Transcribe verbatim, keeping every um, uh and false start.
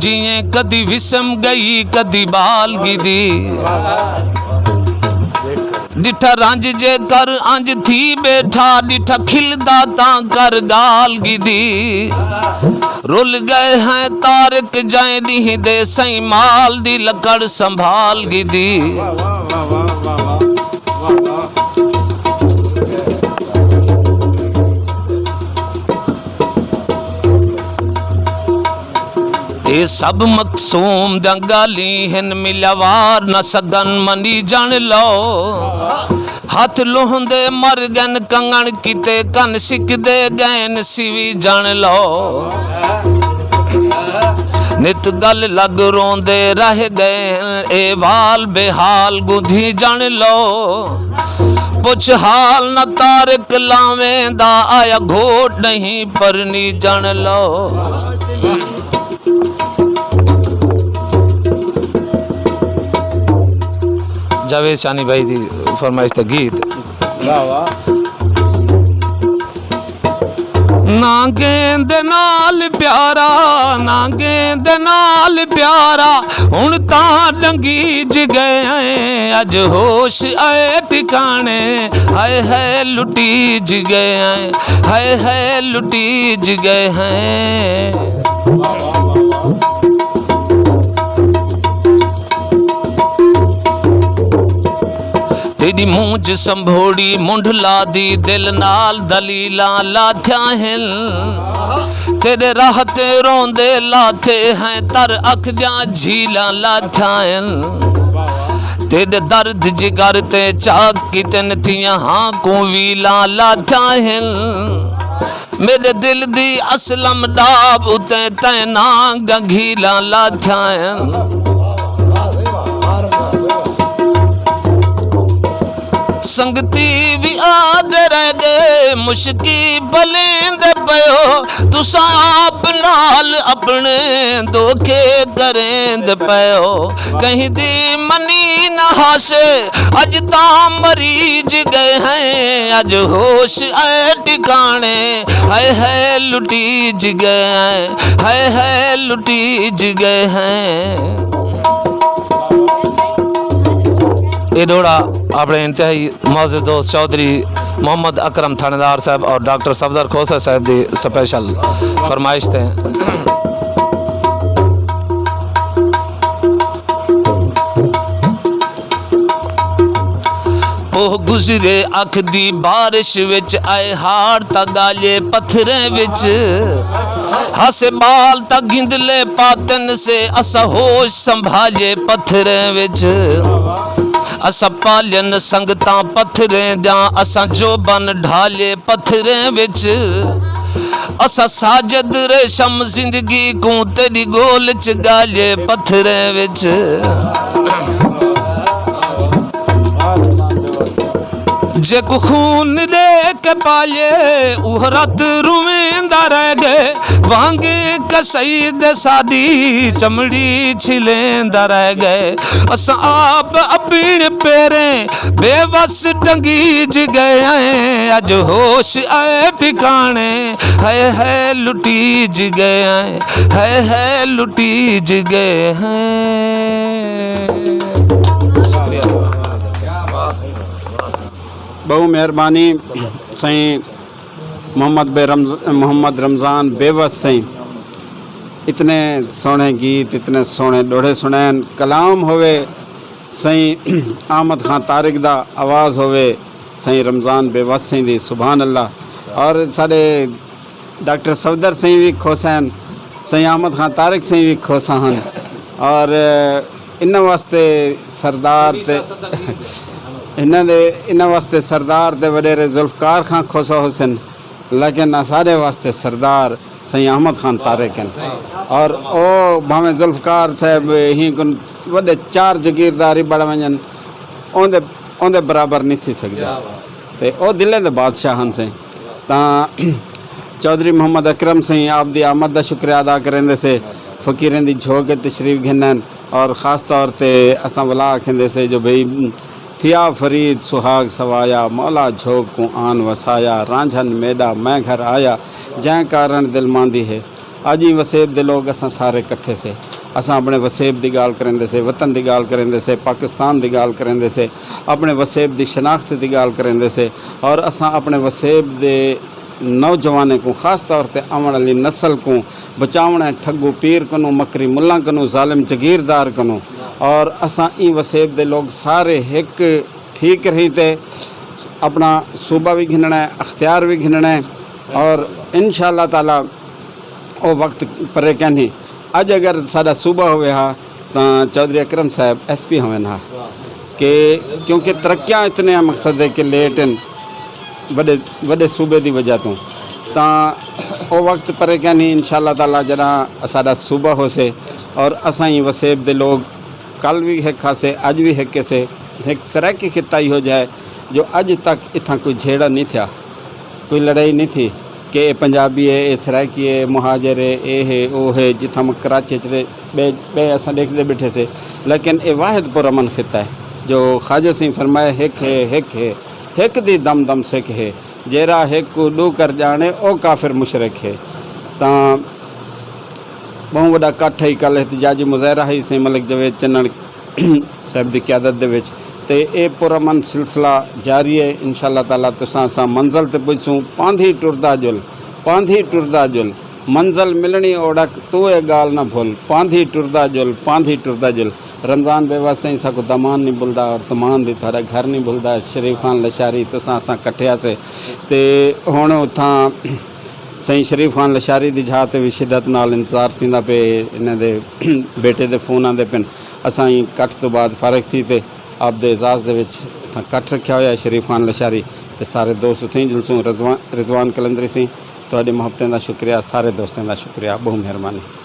جیئیں کدی وسم ڳئی، کدی ٻال گھدی۔ ݙٹھا رنج جے کر انج تھی ٻیٹھا، ݙٹھا کھلدا تاں کر ڳال گھدی۔ رل ڳئے ہیں طارق جئیں ݙینہہ دے، سئیں مال دی لکڑ سنبھال گھدی۔ اے سب مقسوم دیاں ڳالھیں ہن، ملیاں وار نہ سڳن منی ڄݨ لو۔ ہتھ لوہندے مر ڳن کنگݨ کیتے، کن سکدے ڳئن سیوی ڄݨ لو۔ نت ڳل لڳ روندے رہ ڳئن، اے وال بے حال ڳدھی ڄݨ لو۔ پچھ حال نہ طارق لاویں دا، آیا گھوٹ نہیں پرنی ڄݨ لو۔ جاوید شانی بھائی دی فرمائش تے گیت۔ واہ واہ۔ نانگیں دے نال پیارا، نانگیں دے نال پیارا، ہݨ تاں ݙنگیج ڳئے ہیں، اڄ ہوش آئے ٹکاݨے، ہائے ہائے لٹیج ڳئے ہیں، ہائے ہائے لٹیج ڳئے ہیں۔ تیݙی مونجھ سنبھوڑی منڈھ لا دی، دل نال دلیلاں لاتھیاں ہن۔ تیݙے راہ تے روندے لاتھے ہیں، تر اکھ دیاں جھیلاں لاتھیاں ہن۔ تیݙے درد جگر تے چاک کیتن، تھیاں ہاں کوں ویلاں لاتھیاں ہن۔ میݙے دل دی اسلم ݙاب اتے تیں ناں گنگھیلاں لاتھیاں ہن۔ سنگتی وی آہدے رہ ڳئے، مشکی بھلیندے پئے ہو، تساں آپ نال اپݨے دھوکے کریندے پئے ہو۔ کہیں دی منی نہ ہاسے، اڄ تاں مریج ڳئے ہیں، اڄ ہوش آئے ٹکاݨے، ہائے ہائے لٹیج ڳئے ہیں، ہائے ہائے لٹیج ڳئے ہیں۔ اے ݙوہڑا اپݨے انتہائی معزز دوست چوہدری محمد اکرم تھاݨیدار صاحب اور ڈاکٹر صفدر کھوسہ صاحب دی سپیشل فرمائش تے۔ اوہ گزرے اکھ دی بارش وچ، آئے ہاڑ تاں ڳالھے پتھریں وچ۔ ہاسے ٻال تاں گندلے پاتن سے، اساں ہوش سنبھالے پتھریں وچ۔ اساں پالین سنگتاں پتھریں دیاں، اساں جوبن ڈھالے پتھریں وچ۔ اساں ساجد ریشم زندگی کوں تیݙی ڳول اچ ڳالھے پتھریں وچ۔ جیکوں خون ݙے کے پالے، اوہ رت رویندا رہ ڳئے۔ وانگے کسائی دے ساݙی چمڑی چھلیندا رہ ڳئے۔ اساں آپ اپݨے پیریں بے وس ٹنگیج ڳئے ہیں، اڄ ہوش آئے ٹکاݨے، ہائے ہائے لٹیج ڳئے ہیں، ہائے ہائے لٹیج ڳئے ہیں۔ ٻہوں مہربانی سائیں محمد بے رمض-، محمد رمضان بے وس سائیں، اتنے سوہݨے گیت، اتنے سوہݨے ݙوہڑے سݨائن، کلام ہووے سائیں احمد خان طارق دا، آواز ہووے سائیں رمضان بے وس سائیں دی، سبحان اللہ۔ اور ساݙے ڈاکٹر صفدر سائیں وی کھوسہ ہن، سائیں احمد خان طارق سائیں وی کھوسہ ہن۔ اور انہاں واسطے سردار تے انہاں دے، انہاں واسطے سردار تے وݙیرے ذوالفقار خان کھوسہ ہوسن، لیکن اساݙے واسطے سردار سئیں احمد خان طارق ہن۔ اور او بھاویں ذوالفقار صاحب ہی کن وݙے چار جگیردار ہی بݨ ونڄن، اوندے، اوندے برابر نہیں تھی سڳدا۔ تے او دلیں دے بادشاہ ہن سئیں۔ تاں چوہدری محمد اکرم سئیں آپ دی آمد دا شکریہ ادا کریندے سے، فقیریں دی جھوک اچ تشریف گھنن، اور خاص طور تے اساں ولا آکھیندے سے جو بھئی تھیا فرید سہاگ سوایا، مولا جھوک کوں آن وسایا، رانجھن میݙا میں گھر آیا، جئیں کارݨ دل ماندی ہے۔ اڄ ایں وسیب دے لوگ اساں سارے کٹھے سے۔ اساں اپݨے وسیب دی ڳالھ کریندے سے، وطن دی ڳالھ کریندے سے، پاکستان دی ڳالھ کریندے سے، اپݨے وسیب دی شناخت دی ڳالھ کریندے سے، اور اساں اپݨے وسیب دے نوجوانیں کوں، خاص طور تے آوݨ والی نسل کوں بچاوݨا ہے ٹھڳو پیر کنوں، مکری ملاں کنوں، ظالم جگیردار کنوں۔ اور اساں ایں وسیب دے لوگ سارے ہک تھی کریں تے اپݨا صوبہ وی گھنݨا ہے، اختیار وی گھنݨا ہے، اور ان شاء اللہ تعالیٰ او وقت پرے کینھی۔ اڄ اگر ساݙا صوبہ ہووے ہا تاں چوہدری اکرم صاحب ایس پی ہوون ہا، کہ کیونکہ ترقیاں اتنے ہیں، مقصد ہے کہ لیٹ ہیں وݙے وݙے صوبے دی وجہ توں، تاں او وقت پرے کینھی۔ ان شاء اللہ تعالیٰ جݙاں ساݙا صوبہ ہوسے اور اساں ایں وسیب دے لوگ، کل وی ہک ہاسے، اڄ وی ہک ہاسے، ہک سرائیکی خطہ ایہو جہا ہے جو اڄ تک اتھاں کوئی جھیڑا نہیں تھیا، کوئی لڑائی نہیں تھی کہ اے پنجابی ہے، اے سرائیکی ہے، مہاجر ہے، اے ہے، او ہے۔ جتھاں میں کراچی اچ رہے، ٻئے ٻئے اساں ݙیکھدے ٻیٹھے سے، لیکن اے واحد پرامن خطہ ہے جو خواجہ سئیں فرمائے، ہک ہے، ہک ہے، ہک دی دم دم سکھ ہے، جیڑھا ہک کوں ݙو کر ڄاݨے، او کافر مشرک ہے۔ تاں ٻہوں وݙا کٹھ ہئی، کل احتجاجی مظاہرہ ہئی سئیں ملک جاوید چنݨ صاحب دی قیادت دے وچ، تے اے پرامن سلسلہ جاری ہے۔ ان شاء اللہ تعالیٰ تساں اساں منزل تے پڄسوں۔ پاندھی ٹردا ڄل، پاندھی ٹردا ڄل، منزل ملݨی اوڑک، توں اے ڳالھ نہ بھل، پاندھی ٹردا ڄل، پاندھی ٹردا ڄل۔ رمضان بیوس سئیں ساکوں دامان نہیں بھلدا اور دامان دی تہاݙا گھر نہیں بھلدا۔ شریف خان لشاری، تساں اساں کٹھے ہاسے تے ہݨ اتھاں سئیں شریف خان لشاری دی جھا تے وی شدت نال انتظار تھیندا پئے، انہاں دے بیٹے دے فون آندے پن۔ اساں ایں کٹھ توں بعد فارغ تھی تے آپ دے اعزاز دے وچ اتھاں کٹھ رکھیا ہویا ہے شریف خان لشاری، تے سارے دوست اتھیں جلسوں۔ رضوان، رضوان قلندری سئیں، تہاݙی محبتیں دا شکریہ، سارے دوستیں دا شکریہ، ٻہوں مہربانی۔